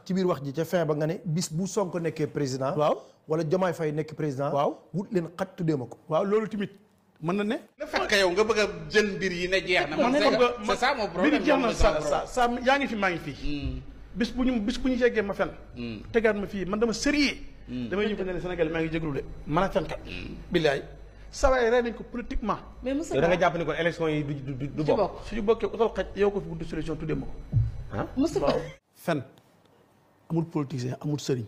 ci biir wax ji ca fin ba nga ne bis bu Sonko nekkee président. waaw wala Diomaye Faye nekk président. waaw wut leen xaj tuddee ma ko. waaw loolu tamit mën na ne. le fait que yow nga bëgg a jël mbir yi ne jeex na. man c'est ça mon problème. mbir jeex na sa yaa ngi fi maa ngi fii. bis bu ñu yeggee ma fen tegaat ma fii man dama sérieux. damay ñëw fa ne Sénégal maa ngi jégalu de mën a fen kat. billaay saa waay rey nañ ko politiquement. mais Moussa da nga jàpp ni kon élection yi du bokk. suñu bokkee utal xaj yow ko fi buntu solution tuddee ma ko. ah Moussa waaw fen amul politicien amul sëriñ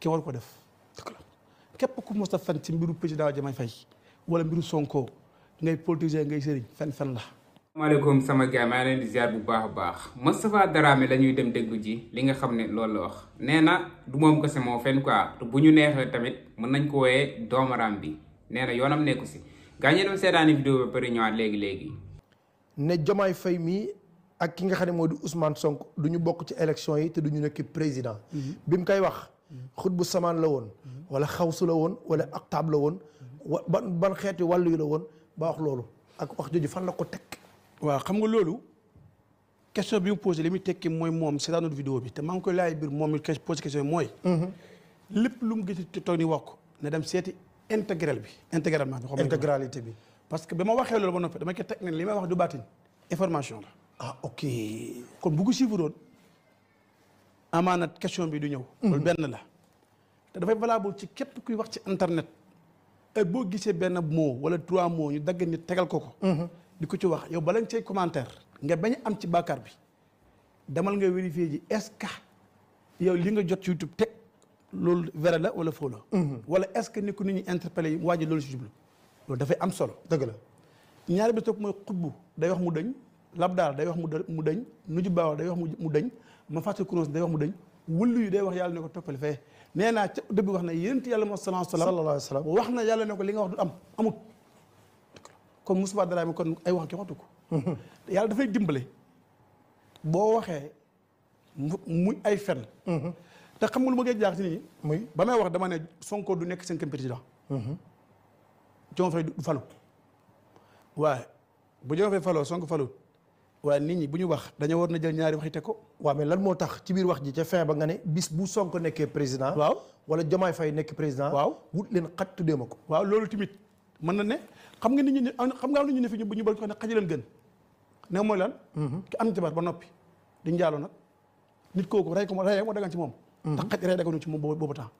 ki war ko def dëgg la képp ku mos a fen ci mbiru président Diomaye Faye wala mbiru Sonko ngay politicien ngay sëriñ fen la. maaleykum sama gars maa leen di ziar bu baax a baax Moustapha Dramé la ñuy dem déglu ji li nga xam ne loolu la wax nee na du moom kese moo fen quoi te bu ñu neexee tamit mën nañ ko wooyee doomaram bi nee na yoonam nekku si gaa ñi doon seetaani vidéo ba pare ñëwaat léegi. ne Diomaye Faye mii ak ki nga xam ne moo di Ousmane Sonko du ñu bokk ci élection yi te du ñu nekk président. bi mu koy wax xut bu samaan la woon. wala xawsu la woon wala aktaab la woon. ban xeeti wàllu yi la woon ba wax loolu ak wax jooju fan la ko teg. waaw xam nga loolu question bi mu posé li muy tekki mooy moom c'est dans notre vidéo bi te maa ngi koy laaj biir moom mi posé question yi mooy. lépp lu mu gis te toog ni wax ko na dem seeti intégralement. intégralité bi. parce que ba ma waxee loolu ba noppi dama koy teg ne li may wax du baatin information la. ah ok. kon bu ko suivre woon amaana question bi du ñëw. loolu benn la te dafay valable ci képp kuy wax ci internet. boo gisee benn mot wala 3 mots ñu dagg nit tegal ko. di ko ci wax yow bala nga cay commentaire nga bañ am ci bàkkaar bi demal nga vérifier ji est-ce que yow li nga jot ci YouTube teg loolu vrai la wala faux la. wala est-ce que ni ko nit ñi interpellé yi waaj loolu si jublu loolu dafay am solo. dëgg la ñaari bi topp mooy xutbu day wax mu dëñ labdaal day wax mu dëñ nuju baaw day wax mu dëñ ma fàttali kuréel day wax mu dëñ wëllu yu day wax yàlla ne ko toppale fee nee naa ca dëgg wax na yénent yàlla moo sallallahu alayhi wa sallam wax na yàlla ne ko li nga wax du am amut. kon Moustapha Dramé kon ay wax ki waxtu ko. yàlla dafay dimbale boo waxee muy ay fen. te xam nga lu ma koy jaax ci nit ñi. muy ba may wax dama ne Sonko du nekk 5e président. Diomaye Faye du falu. waaye bu Diomaye Faye faloo Sonko falu waaye nit ñi bu ñu wax dañoo war na jël ñaari wax yi teg ko. waaw mais lan moo tax ci biir wax ji ca fin ba nga ne bis bu Sonko nekkee président. waaw wala Diomaye Faye nekk président. waaw wut leen xaj tuddee ma ko. waaw loolu tamit mën na ne. xam nga nit ñi xam nga am na ñu ne fi ñu bëri ko ne xaj leen gën ne mooy lan ki am jabar ba noppi di njaaloo nag nit kooku rey ko moo dagan ci moom tax xaj rey dagan ci moom boobu temps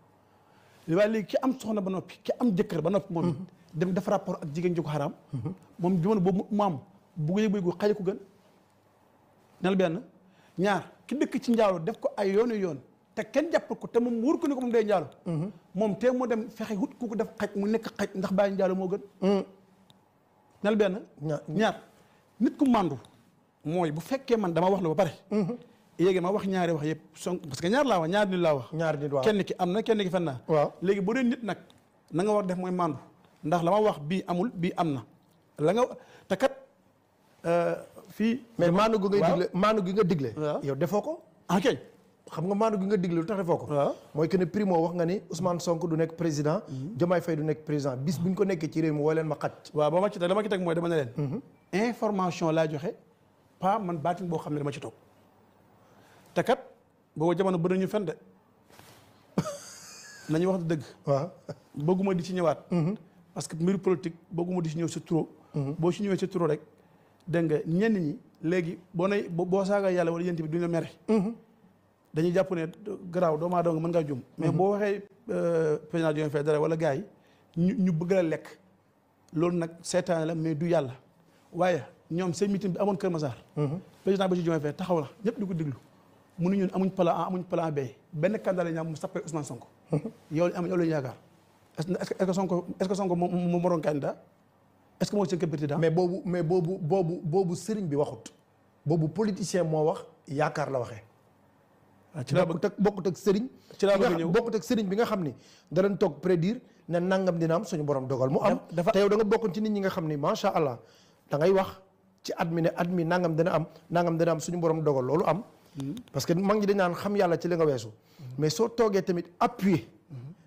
waaye léegi ki am soxna ba noppi ki am jëkkër ba noppi moom it dem def rapport ak jigéen ji ko xaraam moom jamono boobu mu am bu yëg bu xaje ko gën nel benn ñaar ki dëkk ci njaaloo def ko ay yoon te kenn jàpp ko te moom wóor ko ni ko moom day njaalo moom te moo dem fexe wut ku ko def xaj mu nekk xaj ndax bàyyi njaalo moo gën nel benn ñaar nit ku màndu mooy bu fekkee man dama wax la ba pare yéegi ma wax ñaari wax yëpp Sonko parce que ñaar laa wax ñaari nit laa wax ñaari nit waaw kenn ki am na kenn ki fen naa waaw léegi bu dee nit nag na nga war def mooy màndu ndax la ma wax bii amul bii am na la nga te kat fii mais maanu gi ngay digle maanu gi nga digle yow defoo ko kay xam nga maanu gi nga digle lu tax defoo ko mooy que ne primo wax nga ni Ousmane Sonko du nekk président Diomaye Faye du nekk président bis bu ñu ko nekkee ci réew mi woo leen ma xaj waaw ba ma ci teg dama ci teg mooy dama ne leen information laa joxe pas man baatin boo xam ne dama ci toog te kat boobu jamono bëri ñu fen de nañu wax dëgg waaw bëgguma di ci ñëwaat parce que mbiru politique bëgguma di ci ñëw si trop boo si ñëwee si trop rek dégg nga ñenn ñi léegi boo saaga yàlla wala yént bi duñu la mere dañuy jàpp ne garaaw doomu aadama mën ngaa jum mais boo waxee président Diomaye Faye dara wala gars yi ñu bëgg la lekk loolu nag seetaan la mais du yàlla waaye ñoom seen meeting bi amoon Kër Massar président Bassirou Diomaye Faye taxaw la ñëpp di ko déglu mu ne ñun amuñ plan A amuñ plan B benn candidat la ñu am mu sappee Ousmane Sonko yow la ñu yaakaar est-ce que Sonko moom moroon candidat est-ce que moo seen président mais boobu sëriñ bi waxut boobu politicien moo wax yaakaar la waxee ci laa bëgg bokkut ak sëriñ ci laa bëgg ñëw bokkut ak sëriñ bi nga xam ni danañ toog prédire ne nangam dina am suñu borom dogal mu am te yow da nga bokkoon ci nit ñi nga xam ni macha allah da ngay wax ci at mi nangam dina am suñu borom dogal loolu am parce que mag ñi dañ naan xam yàlla ci li nga weesu mais soo toogee tamit appuyer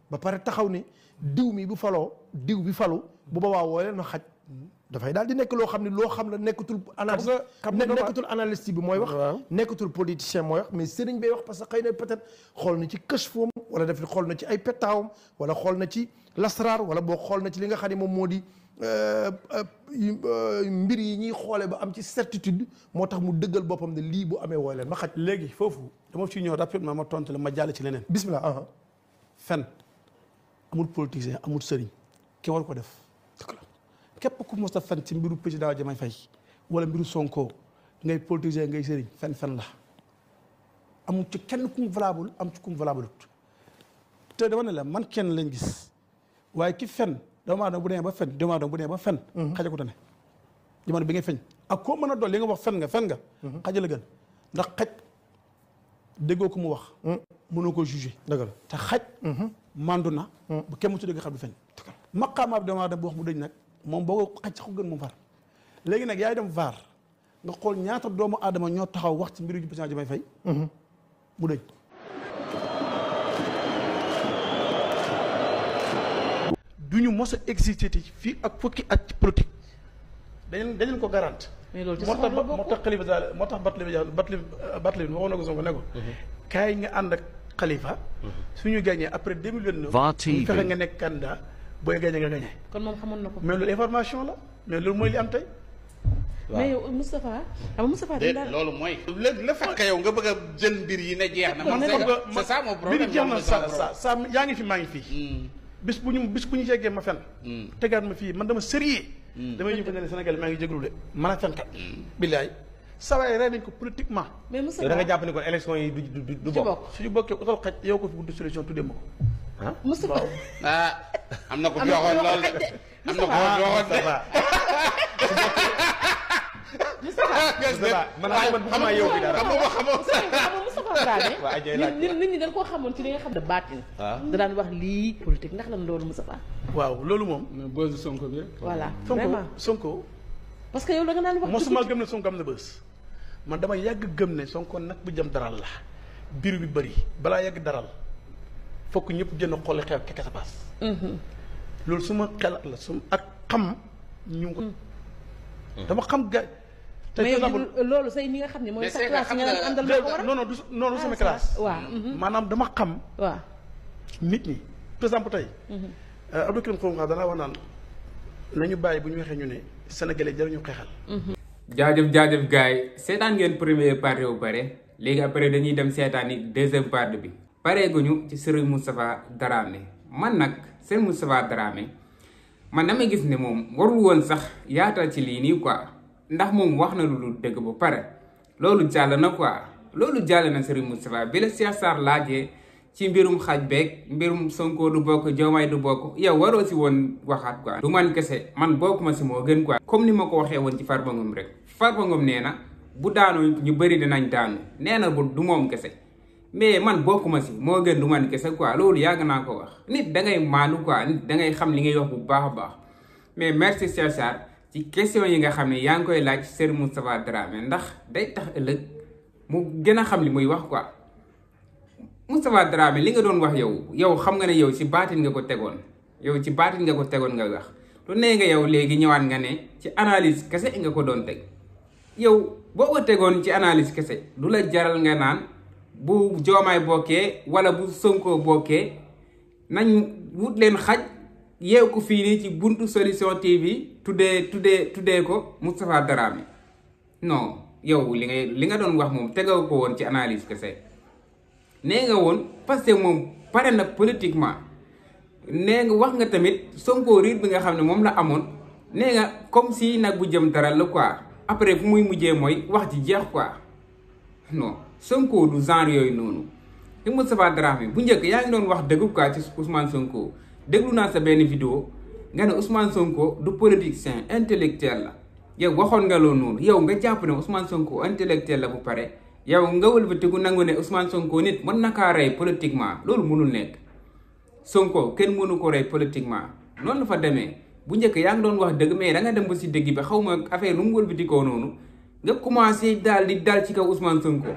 ba pare taxaw ni diw mi bu faloo diw bi falu bu boobaa woo leen ma xaj dafay daal di nekk loo xam ne la nekkatul analyse nekkatul analyste bi mooy wax nekkatul politicien mooy wax mais sëriñ bay wax parce que xëy na peut-être xool na ci kashfoom wala def xool na ci ay pettaawam wala xool na ci lasraar wala boo xool na ci li nga xam ne moom moo di mbir yi ñuy xoole ba am ci certitude moo tax mu dëggal boppam ne lii bu amee wooy leen ma xaj léegi foofu dama ci ñëw rapidement ma tontu la ma jàll ci leneen bismillah fen amul politicien amul sëriñ ki war ko def képp ku mos a fen ci mbiru président Diomaye Faye wala mbiru Sonko ngay politicien ngay sëriñ fen la amul ci kenn ku mu valable am ci ku mu valable te dama ne la man kenn lañ gis waaye ki fen doomu aadama bu demee ba fen doomu aadama bu demee ba fen xaja ko tane jamono bi ngay feñ ak koo mën a doon li nga wax fen nga xaja la gën ndax xaj déggoo ko mu wax mënoo ko juger dëgg la te xaj mandu na bu kenn mu ci dëgg xam du fen maqaamaab doomu aadama bu wax mu dëñ nag moom boo ko xaj sax ko gën moom far léegi nag yaay dem vaar nga xool ñaata doomu aadama ñoo taxaw wax ci mbiru président Diomaye Faye mu dëñ du ñu mos a existé fii ak fukki at ci politique dañu ko garante moo tax Khalifa Sall moo tax Barthélémy waxoon na ko Sonko ne ko kaay nga ànd ak Khalifa suñu gagné après 2029 ñu fexe nga nekk candidat booy gagné nga gagné kon moom xamoon na ko mais loolu information la mais loolu mooy li am tey mais yow Moustapha loolu mooy le fait que yow nga bëgg a jël mbir yi ne jeex na man c'est ça mon problème mbir jeex na sa yaa ngi fi maa ngi fii bis bu ñu yeggee ma fen tegaat ma fii man dama sérieux damay ñëw ko ne Sénégal maa ngi jéglu de man a fenkat billaay sawaay rey nañ ko politiquement mais Moustapha da nga jàpp ni kon élection yi du bokk suñu bokkee utal xaj yow ko fi gudd solution tuddee ma ko Moustapha am na ko fi waxoon lool de am na ko fi waxoon de man xam naa yow bi dara Moustapha Dramé nit ñi dañ koo xamoon ci li nga xam ne baatin da daan wax lii politique ndax lan loolu Moustapha waaw loolu moom buzz Sonko bi voilà vraiment Sonko parce que yow da nga naan wax mosuma gëm ne Sonko am na bës man dama yàgg gëm ne Sonko nag bu jëm daral la biir bi bëri balaa yàgg daral fokk ñëpp jënd xooli xew keke sa paas loolu su ma xel la su ak xam ñu ko dama xam ga mais loolu say ñi nga xam ne mooy sa classe nga daan àndal moo ko war a non non sama classe waaw maanaam dama xam waaw nit ñi par exemple tey Abdou Karim Xrum Xax danaa wax naan nañu bàyyi bu ñu waxee ñu ne sénégalais jëruñu xeexal jaajëf gars yi seetaan ngeen première partie bu pare léegi après dañuy dem seetaan ni deuxième partie bi pareeguñu ci Serigne Moustapha Dramé man nag Serigne Moustapha Dramé man dama gis ne moom warul woon sax yaatal ci lii nii quoi ndax moom wax na lu dëgg ba pare loolu jàll na quoi loolu jàll na Serigne Moustapha bi la Cheikh Sarr laajee ci mbirum xaj beeg mbirum Sonko du bokk Diomaye du bokk yow waroo si woon waxaat quoi du man kese man bokkuma si moo gën quoi comme ni ma ko waxee woon ci Farba Ngom rek Farba Ngom nee na bu daanu ñu bëri dinañ daanu nee na bu du moom kese mais man bokkuma si moo gën du man kese quoi loolu yàgg naa ko wax nit da ngay maanu quoi nit da ngay xam li ngay wax bu baax a baax mais merci Cheikh Sarr ci question yi nga xam ne yaa ngi koy laaj Serigne Moustapha Dramé ndax day tax ëllëg mu gën a xam li muy wax quoi Moustapha Dramé li nga doon wax yow xam nga ne yow ci baatin nga ko tegoon yow ci baatin nga ko tegoon nga wax lu nee nga yow léegi ñëwaat nga ne ci analyse kese nga ko doon teg yow boo ko tegoon ci analyse kese du la jaral nga naan bu Diomaye bokkee wala bu Sonko bokkee nañ wut leen xaj yeew ko fii nii ci buntu solution TV tuddee ko Moustapha Dramé non yow li nga doon wax moom tegoo ko woon ci analyse kese nee nga woon parce que moom pare na politiquement nee nga wax nga tamit Sonko riir bi nga xam ne moom la amoon nee nga comme si nag bu jëm dara la quoi après fu muy mujjee mooy wax ji jeex quoi non Sonko du genre yooyu noonu te Moustapha Dramé bu njëkk yaa ngi doon wax dëgg quoi ci Ousmane Sonko déglu naa sa benn vidéo nga ne Ousmane Sonko du politicien intellectuel la yow waxoon nga loolu noonu yow nga jàpp ne Ousmane Sonko intellectuel la bu pare yow nga wëlbatiku nangu ne Ousmane Sonko nit mën na kaa rey politiquement loolu mënul nekk Sonko kenn mënu ko rey politiquement noonu la fa demee bu njëkk yaa ngi doon wax dëgg mais da nga dem ba si dëgg bi xaw ma affaire nu mu wëlbatikoo noonu nga commencé daal di dal ci kaw Ousmane Sonko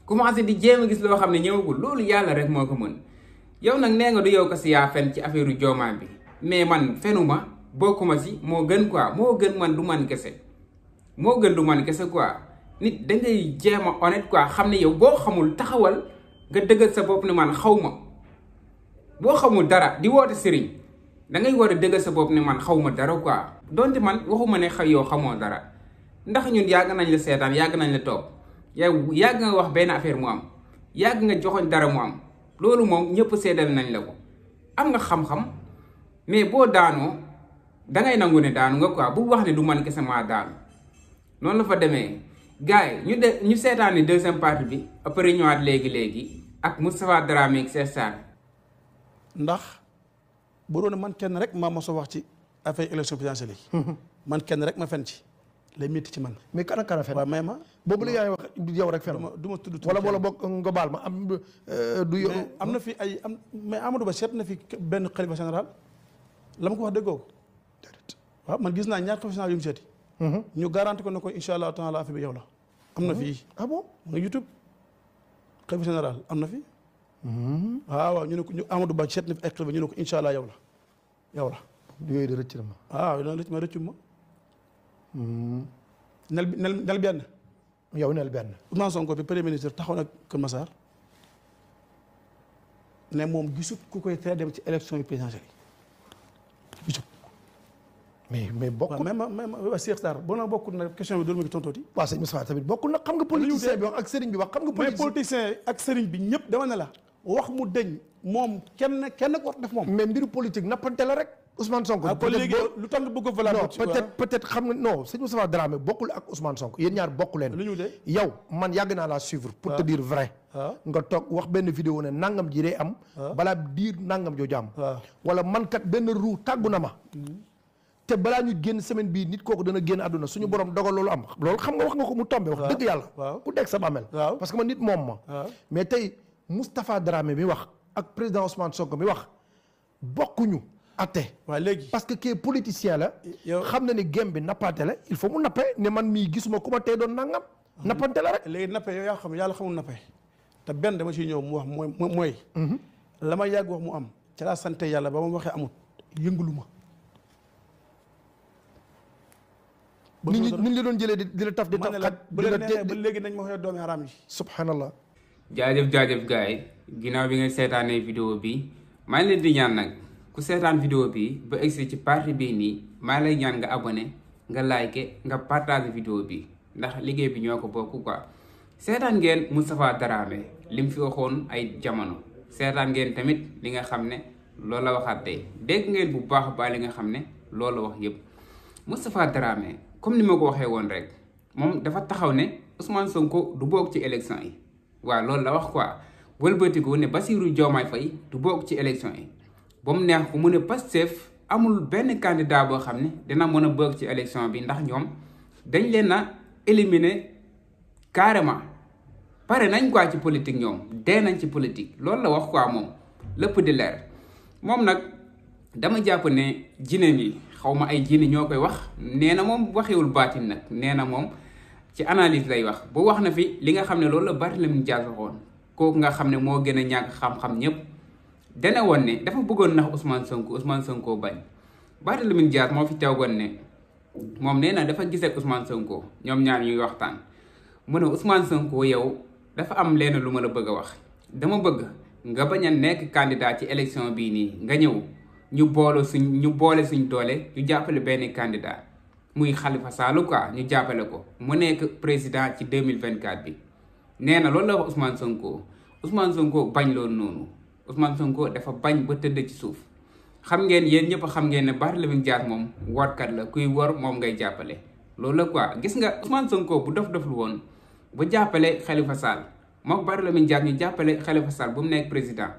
commencé di jéem a gis loo xam ne ñëwagul loolu yàlla rek moo ko mën yow nag nee nga du yow kasi yaa fen ci affaire Diomaye bi mais man fenuma bokkuma si moo gën quoi moo gën man du man kese moo gën du man kese quoi nit da ngay jéem a honnête quoi xam ne yow boo xamul taxawal nga dëggal sa bopp ne man xaw ma boo xamul dara di woote sëriñ da ngay war a dëggal sa bopp ne man xaw ma dara quoi donte man waxuma ne yow xamoo dara ndax ñun yàgg nañ la seetaan yàgg nañ la toog yow yàgg nga wax benn affaire mu am yàgg nga joxoñ dara mu am loolu moom ñëpp seedal nañ la ko am nga xam-xam mais boo daanoo dangay nangu ne daanu nga quoi bu wax ne du man kese maa daanu noonu la fa demee gars yi ñu seetaani deuxième partie bi après ñëwaat léegi ak Moustapha Dramé ak Cheikh Sarr. ndax bu doon man kenn rek maa mos a wax ci affaire élection présidentielle yi man kenn rek ma fen ci lay métti ci man. mais kan ak kan a fen. waaw may ma boobu la yaay wax yow rek fen. du ma tudd wala boog nga baal ma am du yow. am na fi mais Amadou Ba seet na fi benn xalifa général la ma ko wax déggoo ko waaw man gis naa ñaar xalifa général yu mu seeti. ñu garanti ko ne ko incha allah taala affaire bi yow la. am na fi. ah bon nga YouTube xalifa général am na fi. waaw ñu ne ko ñu Amadou Ba seet na fi ay xalifa ñu ne ko incha allah yow la. yooyu de rëcc na ma. waaw loolu rëcc ma rëccu ma. nel benn. yow nel benn. Ousmane Sonko bi premier ministre taxaw na Kër Massar ne moom gisut ku koy tere dem ci élection yi présidentielle yi gisut. mais bokkul waaw même Cheikh Sarr boo na bokkul na question bi doon ma ngi tontooti. waaw sëñ Moustapha tamit bokkul nag xam nga politicien bi wax ak sëriñ bi wax xam nga. politicien ak sëriñ bi ñëpp dama ne la wax mu deñ moom kenn ko def moom. mais mbiru politique nappante la rek. Ousmane Sonko léegi lu tax nga bëgg valable peut-être xam nga non sëñ Moustapha Dramé bokkul ak Ousmane Sonko yéen ñaar bokku leen. lu ñu de yow man yàgg naa laa suivre. pour te dire vrai. nga toog wax benn vidéo ne nangam ji day am. balaa diir nangam jooju am. wala man kat benn ruu tàggu na ma. te balaa ñu génn semaine bii nit kooku dana génn àdduna suñu borom dogal loolu am loolu xam nga wax nga ko mu tombé wax dëgg yàlla. ku dégg sa bàmmeel. parce que man nit moom ma. mais tey Moustapha Dramé mi wax ak président Ousmane Sonko mi wax bokkuñu. atte waaw léegi parce que kii politicien la. xam na ni gem bi nappaate la il faut mu nappe ne man mii gisuma ku ma tey doon nangam. nappante la rek. léegi nappe yow yaa xam yàlla xamul nappe te benn dama ciy ñëw mu wax mooy. la ma yàgg wax mu am ca laa sant yàlla ba ma waxee amut yëngalu ma. nit ñi la doon jëlee di la taf di taf xaj ba léegi nañ ma waxee doomi haram yi. subhanallah. jaajëf gars yi ginnaaw bi nga seetaanee vidéo bi maa ngi leen di ñaan nag. ku seetaan vidéo bi ba egsi ci partie bii nii maa lay ñaan nga abonné nga like nga partage vidéo bi ndax liggéey bi ñoo ko bokk quoi seetaan ngeen Moustapha Dramé lim fi waxoon ay jamono seetaan ngeen tamit li nga xam ne loolu la waxaat tey dégg ngeen bu baax ba li nga xam ne loolu la wax yëpp Moustapha Dramé comme ni ma ko waxee woon rek moom dafa taxaw ne Ousmane Sonko du bokk ci élection yi waaw loolu la wax quoi wëlbatiku ne Bassirou Diomaye Faye du bokk ci élection yi ba mu neex ko mu ne Pastef amul benn candidat boo xam ne dina mën a bokk ci élection bi ndax ñoom dañ leen a éliminer carrément pare nañ quoi ci politique ñoom dee nañ ci politique loolu la wax quoi moom lépp di leer moom nag dama jàpp ne jineen yi xaw ma ay jinne ñoo koy wax nee na moom waxewul baatin nag nee na moom ci analyse lay wax bu wax na fi li nga xam ne loolu la Barthélémy Dias waxoon kooku nga xam ne moo gën a ñàkk xam-xam ñëpp dana woon ne dafa bëggoon nax Ousmane Sonko bañ Barthélémy Dias moo fi teewoon ne moom nee na dafa gis ak Ousmane Sonko ñoom ñaar ñuy waxtaan mu ne Ousmane Sonko yow dafa am leen lu ma la bëgg a wax dama bëgg nga bañ a nekk candidat ci élection bii nii nga ñëw ñu boole suñ doole ñu jàppale benn candidat muy Khalifa Sall quoi ñu jàppale ko mu nekk président ci 2024 bi nee na loolu la wax Ousmane Sonko bañ loolu noonu Ousmane Sonko dafa bañ ba tëdd ci suuf xam ngeen yéen ñëpp xam ngeen ne Barthélémy Dias moom workat la kuy wor moom ngay jàppale loolu la quoi gis nga Ousmane Sonko bu dof-doflu woon ba jàppale Khalifa Sall moom Barthélémy Dias ñu jàppale Khalifa Sall bu mu nekk président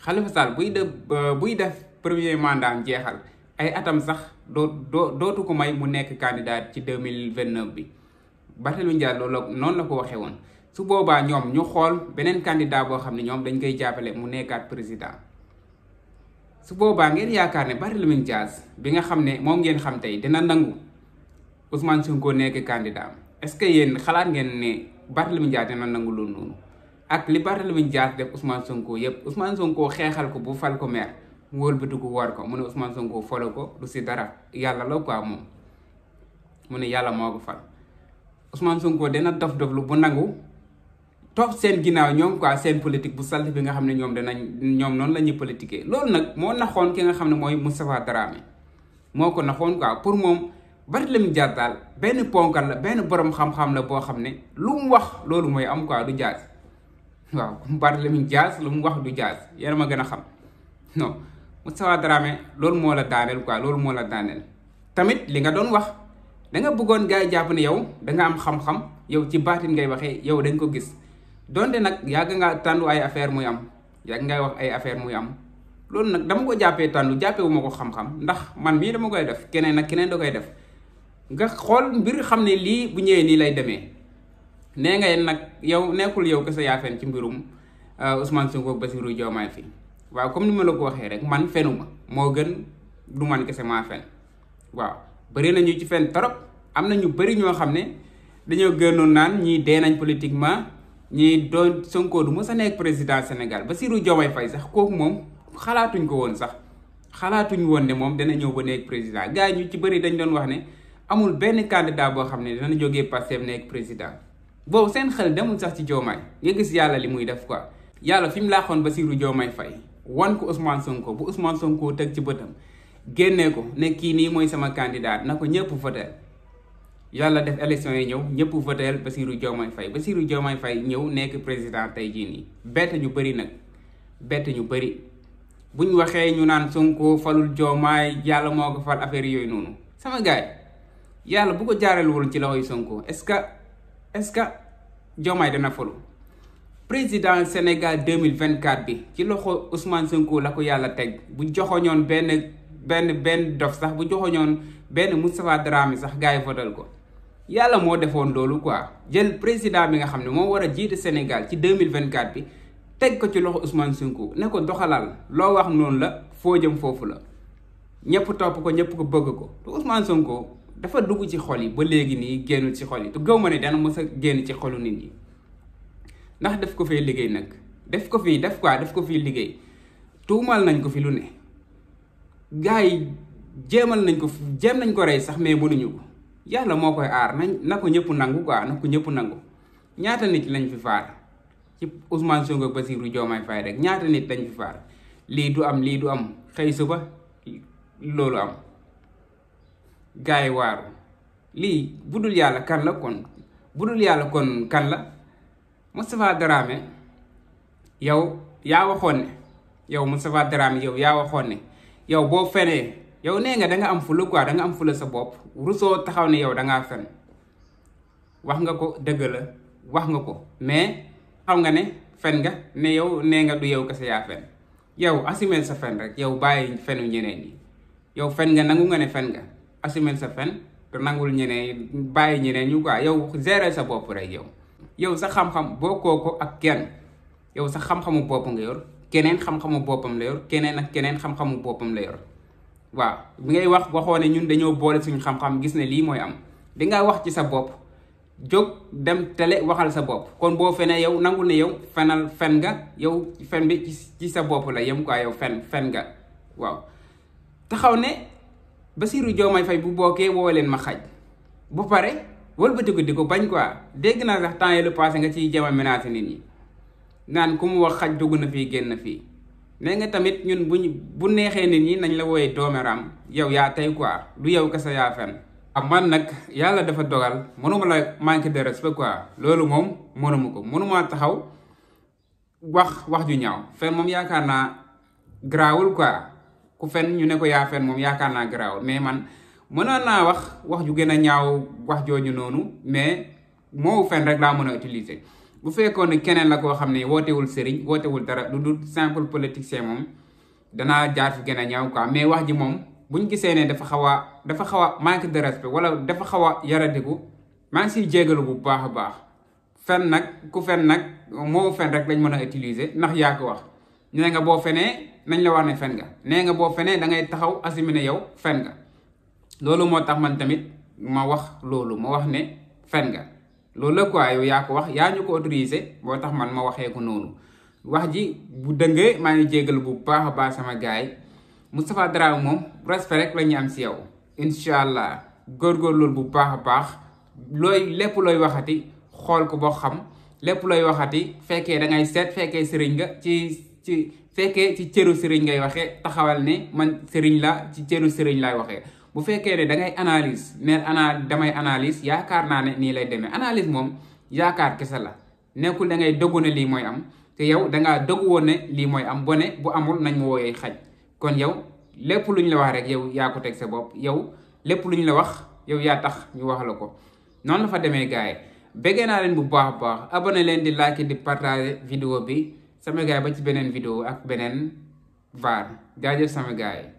Khalifa Sall buy def premier mandat am jeexal ay atam sax dootu ko may mu nekk candidat ci 2029 bi Barthélémy Dias loolu noonu la ko waxee woon su boobaa ñoom ñu xool beneen candidat boo xam ne ñoom dañ koy jàppale mu nekkaat président su boobaa ngeen yaakaar ne Barthélémy Dias bi nga xam ne moom ngeen xam tey dina nangu Ousmane Sonko nekk candidat est-ce que yéen xalaat ngeen ne Barthélémy Dias dina nangu loolu noonu ak li Barthélémy Dias def Ousmane Sonko yépp Ousmane Sonko xeexal ko bu fal ko maire mu wëlbatiku war ko mu ne Ousmane Sonko folo ko du si dara yàlla la quoi moom mu ne yàlla moo ko fal Ousmane Sonko dina dof lu bu nangu toog seen ginnaaw ñoom quoi seen politique bu salte bi nga xam ne ñoom noonu la ñuy politiquer loolu nag moo naxoon ki nga xam ne mooy Moustapha Dramé moo ko naxoon quoi pour moom Barthélémy Dias daal benn ponkal la benn borom xam-xam la boo xam ne lu mu wax loolu mooy am quoi du jaas waaw Barthélémy Dias lu mu wax du jaas yéen a ma gën a xam non Moustapha Dramé loolu moo la daaneel quoi loolu moo la daaneel tamit li nga doon wax da nga bëggoon gars yi jàpp ne yow da nga am xam-xam yow ci baatin ngay waxee yow dañ ko gis donte nag yàgg nga tàndu ay affaire muy am yàgg ngay wax ay affaire muy am loolu nag dama ko jàppee tàndu jàppee wu ma ko xam-xam ndax man mii dama koy def keneen ak keneen da koy def nga xool mbir xam ne lii bu ñëwee nii lay demee nee ngay nag yow nekkul yow kese yaa fen ci mbirum Ousmane Sonko Bassirou Diomaye fii waaw comme ni ma la ko waxee rek man fenuma moo gën du man kese maa fen waaw bëri nañu ci fen trop am na ñu bëri ñoo xam ne dañoo gënoon naan ñii dee nañ politiquement ñii doon Sonko du mës a nekk président Sénégal Bassirou Diomaye Faye sax kooku moom xalaatuñ ko woon sax xalaatuñ woon ne moom dana ñëw ba nekk président gars yi ñu ci bëri dañ doon wax ne amul benn candidat boo xam ne dana jógee Pastef nekk président boobu seen xel demul sax ci Diomaye nga gis yàlla li muy def quoi yàlla fi mu laaxoon Bassirou Diomaye Faye wan ko Ousmane Sonko bu Ousmane Sonko teg ci bëtam génnee ko ne kii nii mooy sama candidat na ko ñëpp voteel yàlla def élection yi ñëw ñëpp voteel Bassirou Diomaye Faye Bassirou Diomaye Faye ñëw nekk président tey jii nii bett ñu bëri nag bett ñu bëri buñ waxee ñu naan Sonko falul Diomaye yàlla moo ko fal affaire yooyu noonu sama gaay yàlla bu ko jaareel woon ci loxoy Sonko est-ce que Diomaye dana falu président Sénégal 2024 bi ci loxo Ousmane Sonko la ko yàlla teg bu joxoñoon benn dof sax bu joxoñoon benn Moustapha Dramé sax gars yi votal ko yàlla moo defoon loolu quoi jël président bi nga xam ne moo war a jiite Sénégal ci 2024 bi teg ko ci loxo Ousmane Sonko ne ko doxalal loo wax noonu la foo jëm foofu la ñëpp topp ko ñëpp ko bëgg ko te Ousmane Sonko dafa dugg ci xol yi ba léegi nii génnul ci xol yi te gëw ma ne dana mës a génn ci xolu nit ñi ndax def ko fee liggéey nag def ko fii liggéey tuumal nañ ko fi lu ne gars yi jéem nañ ko rey sax mais mënuñu ko yàlla moo koy aar na ko ñëpp nangu quoi na ko ñëpp nangu ñaata nit lañ fi faar ci Ousmane Sonko ak Bassirou Diomaye Faye rek ñaata nit lañ fi faar lii du am xëy suba loolu am gars yi waaru lii budul yàlla kan la kon kan la Moustapha Dramé yow yaa waxoon ne yow Moustapha Dramé yow yaa waxoon ne yow boo fenee yow nee nga da nga am fula quoi da nga am fula sa bopp rusoo taxaw ne yow da ngaa fen wax nga ko dëgg la wax nga ko mais xam nga ne fen nga ne yow nee nga du yow kese yaa fen yow assumel sa fen rek yow bàyyi fenu ñeneen ñi yow fen nga nangu nga ne fen nga assumel sa fen te nangul ñeneen bàyyi ñeneen ñu quoi yow gérer sa bopp rek yow sa xam-xam bokkoo ko ak kenn yow sa xam-xamu bopp nga yor keneen xam-xamu boppam la yor keneen ak keneen xam-xamu boppam la yor waaw bi ngay waxoo ne ñun dañoo boole suñu xam-xam gis ne lii mooy am dinga wax ci sa bopp jóg dem télé waxal sa bopp kon boo fenee yow nangul ne yow fen nga yow fen bi ci sa bopp la yem quoi yow fen nga waaw taxaw ne Bassirou Diomaye Faye bu bokkee woo leen ma xaj bu pare wëlbatiku di ko bañ quoi dégg naa sax temps yi le passé nga ciy jéem a menacé nit ñi naan ku mu wax xaj dugg na fii génn fii nee nga tamit ñun bu neexee nit ñi nañ la wooyee dooméram yow yaa tey quoi du yow kese yaa fen man nag yàlla dafa dogal mënuma la manque de respect quoi loolu moom mënuma taxaw wax ju ñaaw fen moom yaakaar naa garaawul quoi ku fen ñu ne ko yaa fen moom yaakaar naa garaawul mais man mënoon naa wax ju gën a ñaaw wax jooju noonu mais moo fen rek laa mën a utiliser bu fekkoon ne keneen la koo xam ne wootewul sëriñ wootewul dara lu dul simple politicien moom danaa jaar fi gën a ñaaw quoi mais wax ji moom buñ gisee ne dafa xaw a manque de respect wala dafa xaw a yaradiku maa ngi siy jégalu bu baax a baax fen nag ku fen nag moo fen rek lañ mën a utiliser ndax yaa ko wax nee nga boo fenee nañ la wax ne fen nga nee nga boo fenee da ngay taxaw assumer ne yow fen nga loolu moo tax man tamit ma wax loolu ma wax ne fen nga loolu la quoi yow yaa ko wax yaa ñu ko autorisé moo tax man ma waxee ko noonu wax ji bu dëngee maa ngi jégal bu baax a baax sama gaay Moustapha Dramé moom respect rek la ñu am si yow incha allah góorgóorlu bu baax a baax lépp looy waxati xool ko boo xam lépp looy waxati fekkee da ngay seet fekkee sëriñ nga fekkee ci cëru sëriñ ngay waxee taxawal ne man sëriñ la ci cëru sëriñ laay waxee bu fekkee ne da ngay analyse ne damay analyse yaakaar naa ne nii lay demee analyse moom yaakaar kese la nekkul da ngay doggu ne lii mooy am te yow dangaa doggu woon ne lii mooy am bone bu amul nañ ma wooyee xaj kon yow lépp lu ñu la wax rek yow yaa ko teg sa bopp yow lépp lu ñu la wax yow yaa tax ñu wax la ko noonu la fa demee gars yi bëggee naa leen bu baax a baax abonné leen di like di partager vidéo bi sama gars yi ba ci beneen vidéo ak beneen VAR jaajëf sama gars yi